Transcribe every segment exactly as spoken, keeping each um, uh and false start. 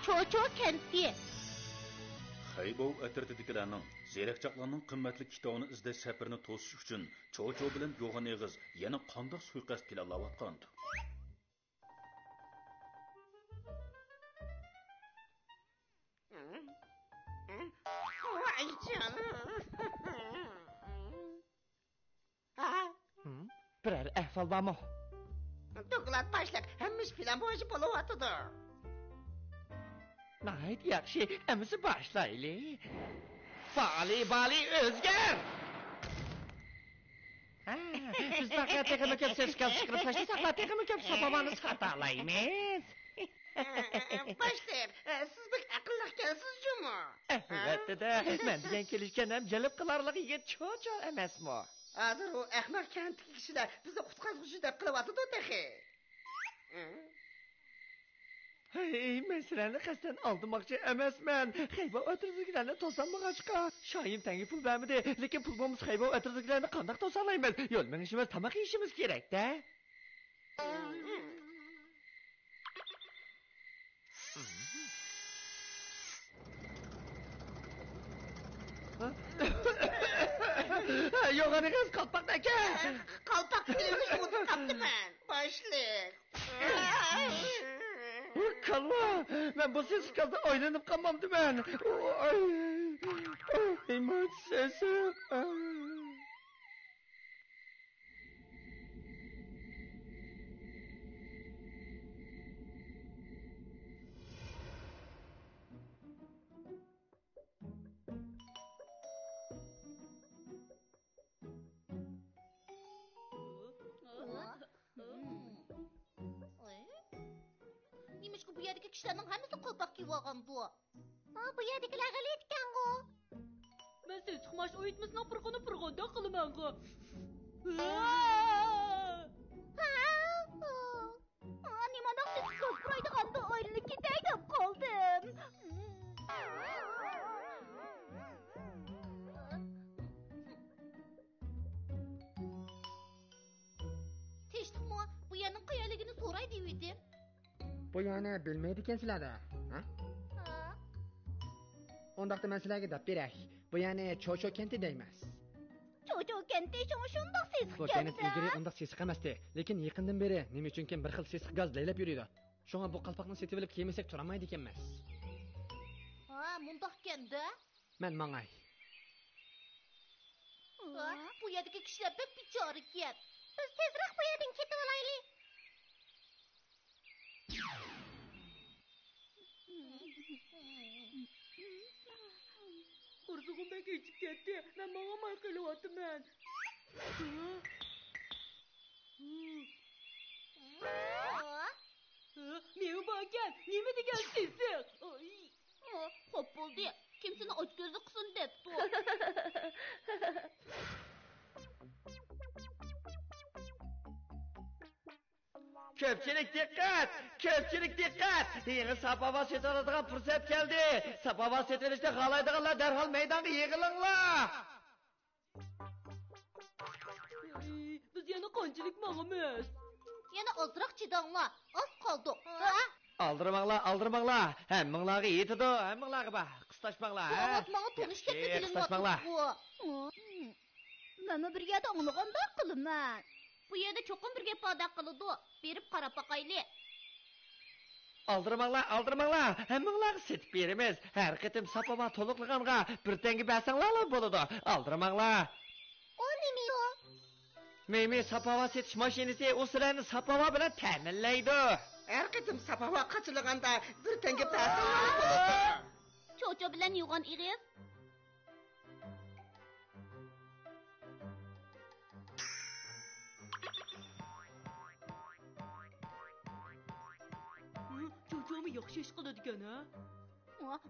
چوچو كەنتى. خەيبوۋ ئەترىتىدىكىلەرنىڭ زېرەكچاقلارنىڭ قىممەتلىك كىتابىنى ئىزدەش سەپىرىنى توسۇش ئۈچۈن چوچو بىلەن يوغان ئېغىز يەنە قانداق سۇيىقەست پىلانلاۋاتقاندۇ؟ ۋاي جانىم. ھە؟ ھىم؟ بىرەر ئەھۋال بارمۇ؟ دوكلات باشلىق، ھەممە ئىش پىلان بويىچە بولۇۋاتىدۇ. ناھايىتى ياخشى، ئەمىسە باشلايلى. بالى، بالى، ئۆزگەر! ھە، بىز پەقەت تېخىمۇ كۆپ سېسىق گاز چىقىرىپ تاشلىساقلا، تېخىمۇ كۆپ ساپاۋانى ساتالايمىز. باشلىق، سىز بەك ئەقىللىقكەنسىز جۇمۇ. ئەلۋەتتە-دە، مەن دېگەن كېلىشكەن ھەم جەلپ قىلارلىق يىگىت چوچو ئەمەسمۇ؟ ھازىر ئۇ ئەخمەق كەنتتىكى كىشىلەر بىزنى قۇتقازغۇچى دەپ قىلىۋاتىدۇ تېخى. ھەي، مەن سىلەرنى قەستەن ئالدىماقچى ئەمەسمەن. خەيبوۋ ئەترىتىدىكىلەرنى توسالمىغاچقا، شايىم تەڭگە پۇل بەرمىدى. لېكىن پۇل بولمىسا خەيبوۋ ئەترىتىدىكىلەرنى قانداق توسالايمىز؟ يول مېڭىشىمىز، تاماق يېيىشىمىز كېرەك-دە. يوغان ئېغىز، قالپاقنى ئەكەل! قالپاق تىكىۋېلىشنى ئۇنتۇپ قاپتىمەن، باشلىق. كاللا! مەن بۇ سېسىق گازدا ئايلىنىپ قالمامدىمەن. ئاي، ئاي، نېمە سېسىق. نېمىشقا بۇ يەردىكى كىشىلەرنىڭ ھەممىسى قالپاق كىيىۋالغاندۇ؟ ھا، بۇ يەردىكىلەر غەلىتىكەنغۇ. مەن سېسىق ماش ئۇيۇتمىسىنىڭ پۇرىقىنى پۇرىغاندەك قىلىمەنغۇ. ھا، نېمانداق سېسىق گاز پۇرايدىغاندۇ، ئايلىنىپ كېتەي دەپ قالدىم. تىنچلىقمۇ؟ بۇ يەرنىڭ قەيەرلىكىنى سوراي دېۋىدىم. بۇ يەرنى بىلمەيدىكەنسىلەر-دە، ھە؟ ھە؟ ئۇنداقتا مەن سىلەرگە دەپ بېرەي. بۇ يەرنى چوچو كەنتى دەيمىز. چوچو كەنتى شۇڭا شۇنداق سېسىق بۇ كەنت ئىلگىرى ئۇنداق سېسىق ئەمەستى، لېكىن يېقىندىن بېرى نېمە ئۈچۈنكىن بىر خىل سېسىق گاز لەيلەپ يۈرىدۇ. شۇڭا بۇ قالپاقنى سېتىۋېلىپ كىيمىسەك تۇرالمايدىكەنمىز. ھا، مۇنداقكەن-دە. مەن ماڭاي. ھا، بۇ يەردىكى كىشىلەر بەك بىچارىكەن. بىز تېزرەك بۇ يەردىن كېتىۋالايلى. قورسىقىم بەك ئېچىپ كەتتى. مەن ماڭالماي قېلىۋاتىمەن. مېۋە باركەن، نېمە دېگەن سېسىق! ئاي. ئۇ، خوپ بولدى. كىم سېنى ئاچكۆزلۈك قىلسۇن دەپتۇ. كۆپچىلىك دىققەت! كۆپچىلىك دىققەت! يېڭى ساپاۋا سېتىۋالىدىغان پۇرسەت كەلدى! ساپاۋا سېتىۋېلىشنى خالايدىغانلار دەرھال مەيدانغا يىغىلىڭلار! ئەي، بىز يەنە قانچىلىك ماڭىمىز؟ يەنە ئازراق چىداڭلار، ئاز قالدۇق. ھە؟ ئالدىرىماڭلار، ئالدىرىماڭلار. ھەممىڭلارغا يېتىدۇ، ھەممىڭلارغا بار. قىستاشماڭلار، ھە؟ ئاۋات ماڭا تونۇشتەكلا بىلىنىۋاتىدىغۇ. مەنمۇ بىر يەردە ئاڭلىغاندەك قىلىمەن. بۇ يەردە چوقۇم بىر گەپ باردەك قىلىدۇ. بېرىپ قاراپ باقايلى. ئالدىرىماڭلار، ئالدىرىماڭلار، ھەممىڭلارغا سېتىپ بېرىمىز. ھەر قېتىم ساپاۋا تولۇقلىغانغا بىر تەڭگە بەرسەڭلارلا بولىدۇ. ئالدىرىماڭلار. ئۇ نېمە ئۇ؟ مېيمى ساپاۋا سېتىش ماشىنىسى، ئۇ سىلەرنى ساپاۋا بىلەن تەمىنلەيدۇ. ھەر قېتىم ساپاۋا قاچىلىغاندا بىر تەڭگە بەرسەڭلارلا بولىدۇ. چوچو بىلەن يوغان ئېغىز. چوچومۇ ياخشى ئىش قىلىدىكەن ھە.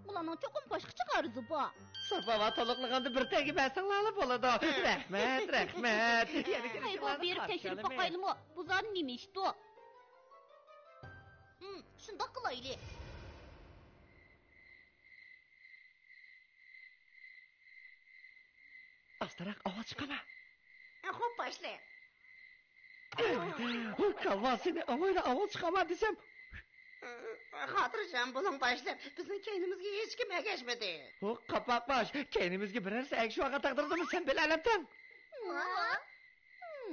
بۇلارنىڭ چوقۇم باشقىچە غەرىزى بار. ساپاۋا تولۇقلىغاندا بىر تەگىپ بەرسەڭلارلا بولىدۇ. رەھمەت، رەھمەت. يەنە ھەي، بۇ كېلىشىڭلارنى بېرىپ تەكشۈرۈپ باقايلىمۇ؟ بۇ زادى نېمە ئىشتۇ؟ ھىم، شۇنداق قىلايلى. ئاستىراق ئاۋاز چىقارما. خوپ، باشلىق. كالۋا سېنى ئاۋايلا ئاۋاز چىقارما دېسەم. خاتىرجەم بولۇڭ باشلىق، بىزنىڭ كەينىمىزگە ھېچكىم ئەگەشمىدى. ھو، قاپاق باش، كەينىمىزگە بىرەرسى ئەگىشىۋالغان تەقدىردىمۇ سەن بىلەلەمتىڭ؟ ھا؟ ھىم،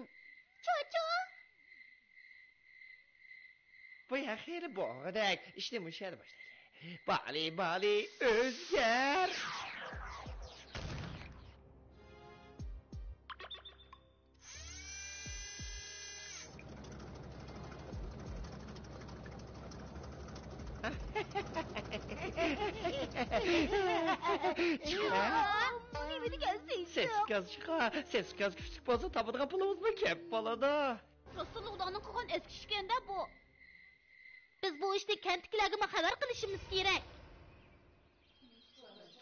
چوچو. بۇ يەر خېلى بوغۇقدەك، ئىشنى مۇشۇ يەردە باشلايلى. بالى، بالى، ئۆزگەر! بۇ نېمە دېگەن سېسىق؟ سېسىق گاز چىقار، سېسىق گاز كۈچلۈك بولسا تاپىدىغان پۇلىمىزمۇ كۆپ بولىدۇ. راستتىنلا ئۇلارنىڭ قىلغان ئەسكى ئىشكەندە بۇ. بىز بۇ ئىشنى كەنتتىكىلەرگىمۇ خەۋەر قىلىشىمىز كېرەك.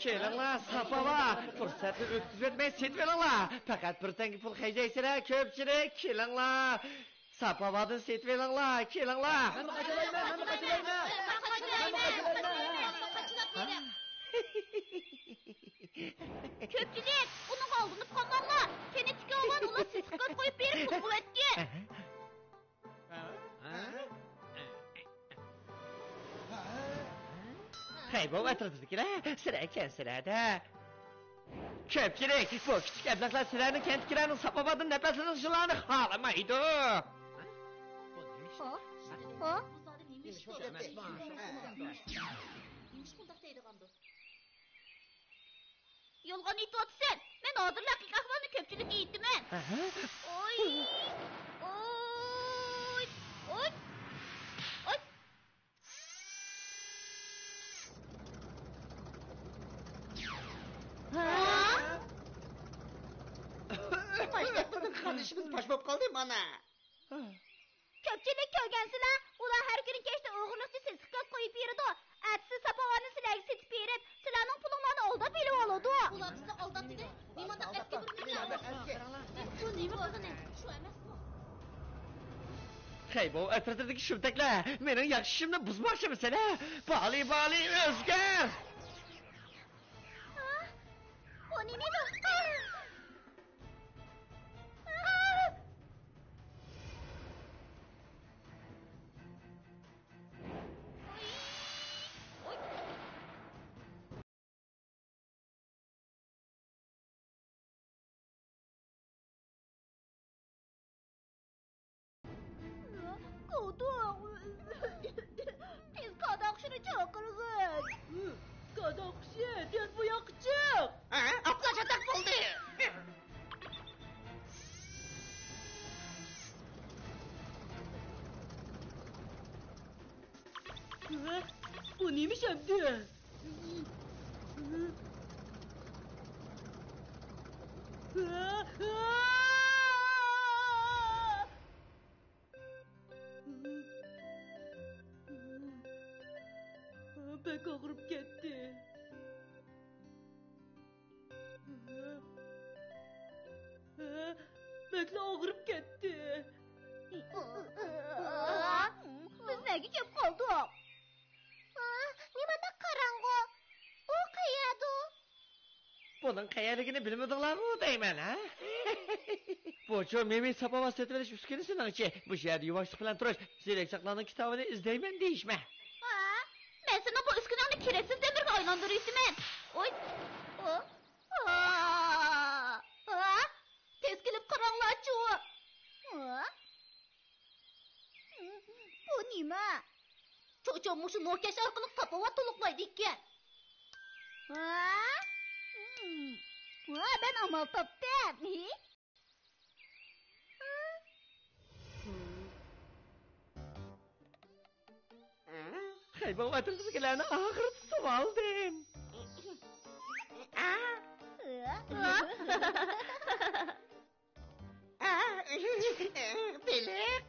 كېلىڭلار، ساپا بار. پۇرسەتنى ئۆتكۈزۈۋەتمەي سېتىۋېلىڭلار. پەقەت بىر تەڭگە پۇل خەجلەيسىلەر، كۆپچىلىك. كېلىڭلار. ساپا باردىن سېتىۋېلىڭلار، كېلىڭلار. مەنمۇ قاچىلايمەن، مەنمۇ قاچىلايمەن. مەنمۇ قاچىلايمەن. كۆپچىلىك، ئۇنىڭغا ئالدىنىپ قالماڭلار. كەنتتىكى ئاۋام ئۇلار سېسىق گاز قويۇپ بېرىپ پۇل قىلىۋەتكەن. خەيبوۋ ئەتراپىدىكىلەر، سىلەر ئىكەنسىلەر-دە. كۆپچىلىك، بۇ كىچىك ئەبلەخلەر سىلەرنىڭ كەنتتىكىلەرنىڭ ساپا باردىن نەپەسلىنىشىڭلارنى خالىمايدۇ. ھو؟ ھو؟ نېمىشقا ئۇنداق دەيدىغاندۇ؟ يالغان ئېيتىۋاتىسەن. مەن ھازىرلا ھەقىقىي ئەھۋالنى كۆپچىلىككە ئېيتىمەن. ئوي! ئوي! ئوي! ئوي! ھا؟ ۋاي، بىزنىڭ قارىدىشىمىز پاش بولۇپ قالدى مانا. كۆپچىلىك كۆرگەنسىلەر، ئۇلار ھەر كۈنى كەچتە ئوغرىلىقچە سېسىق گاز قويۇپ يۈرىدۇ. ئەتىسى ساپا باردىن سىلەرگە سېتىپ بېرىپ، سىلەرنىڭ پۇلۇڭلارنى ئالداپ ئېلىۋالىدۇ. ئۇلار بىزنى ئالداپتىدى. نېمانداق ئەسكى بىر كۈن. بۇ نېمە قىلغىنى؟ شۇ ئەمەسمۇ؟ خەيبوۋ ئەترىتىدىكى شۇمتەكلەر، مېنىڭ ياخشى ئىشىمنى بۇزماقچىمىسىلەر؟ بالى، بالى، ئۆزگەر! ھا؟ بۇ نېمىدۇ؟ قاداق! تېز قاداقشىنى چاقىرغىن! قاداقشى، تېز بۇ ياققا چىق! ھە؟ ئاپلا چاتاق بولدى! بۇ نېمە ئەمدى؟ بەك ئاغرىپ كەتتى. بەكلا ئاغرىپ كەتتى. بىز نەگە كېلىپ قالدۇق؟ نېمانداق قاراڭغۇ؟ ئۇ قەيەردۇ؟ بۇنىڭ قەيەرلىكىنى بىلمىدىڭلارغۇ دەيمەن، ھە؟ بۇچۇ مېمى ساپا باردىن سېتىۋېلىش ئۈسكۈنىسىنىڭ ئىچى. مۇشۇ يەردە يۇۋاشلىق بىلەن تۇرۇش، زېرەكچاقلارنىڭ كىتابىنى ئىزدەيمەن دېيىشمە. ھا؟ مەن سېنىڭ بۇ ئۈسكۈنەڭنى كېرەكسىز دەمىرگە ئايلاندۇرۇۋېتىمەن. ئوي! ئو! ھا! ھا! تېز كېلىپ قاراڭلارچۇ! ھا؟ بۇ نېمە؟ چوچو مۇشۇ نوكياش ئارقىلىق تاپاۋات تولۇقلايدىكەن. ھا؟ ھا، مەن ئامال تاپتىم. خەيبوۋ ئەترىتىدىكىلەرنى ئاخىرى تۇتۇۋالدىم. بېلىق.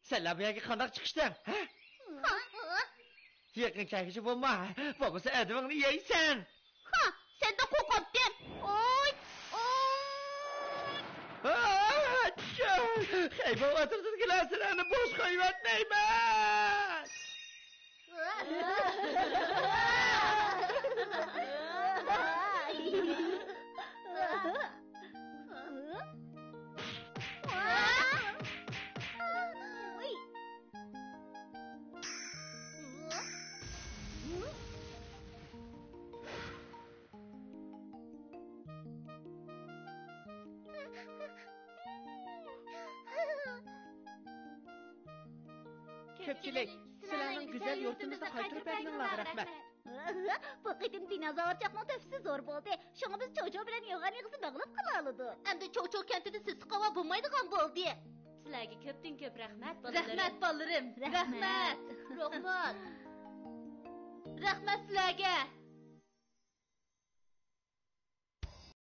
سەنلەر بۇ يەرگە قانداق چىقىشتىڭ، ھە؟ يېقىن كەلگۈچى بولما، بولمىسا ئەدىپىڭنى يەيسەن. ھا، خەيبەر ئەترىتىدىكىلەر سىلەرنى بوش قويۇۋەتمەيمەن. كۆپچىلىك، سىلەرنىڭ گۈزەل يۇرتىمىزنى قايتۇرۇپ بەرگىنىڭلارغا رەھمەت. بۇ قېتىم دىنوزاۋرچاقنىڭ تۆھپىسى زور بولدى. شۇڭا بىز چوچو بىلەن يوغان ئېغىزى باغلاپ قالالىدۇق. ئەمدى چوچو كەنتىدە سېسىق ھاۋا بولمايدىغان بولدى. سىلەرگە كۆپتىن كۆپ رەھمەت، بالىلىرىم. رەھمەت، بالىلىرىم. رەھمەت. رەھمەت. روھمات. رەھمەت سىلەرگە.